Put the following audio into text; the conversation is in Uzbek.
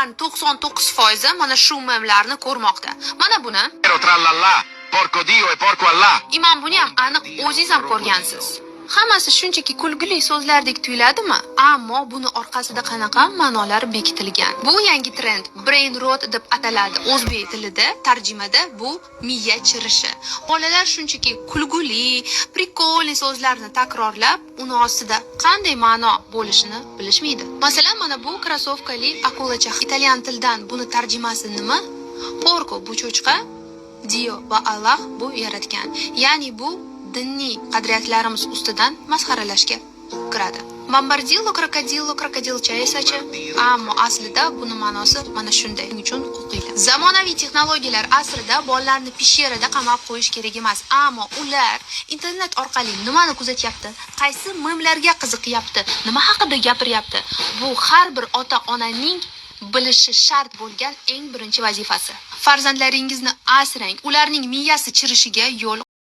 99% mana shu memlarni ko'rmoqda. Mana buni Trallallà, porco Dio e porco Allah. Imom, buni ham aniq o'zingiz ham ko'rgansiz. Hammasi shunchaki kulgili so'zlardek tuyiladimi? Ammo buni orqasida qanaqa ma'nolar bekitilgan? Bu yangi trend brain rot deb ataladi. O'zbek tilida tarjimada bu miya chirishi. Bolalar shunchaki kulguli, прикольный so'zlarni takrorlab, uni ostida qanday ma'no bo'lishini bilishmaydi. Masalan, mana bu krossovkali akulacha. Italyan tilidan buni tarjimasi nima? Porco bu cho'chqa, Dio va Alloh bu yaratgan. Ya'ni bu diniy qadriyatlarimiz ustidan masxaralashga kiradi. Bombardilo krokodillo krokodilcha esachi, ammo aslida buni ma'nosi mana shunday. Shuning uchun o'qinglar. Zamonaviy texnologiyalar asrida bolalarni пещера da qamab qo'yish kerak emas, ammo ular internet orqali nimani kuzatyapti, qaysi memlarga qiziqyapti, nima haqida gapiryapti? Bu har bir ota-onaning bilishi shart bo'lgan eng birinchi vazifasi. Farzandlaringizni asrang, ularning miyasi chirishiga yo'l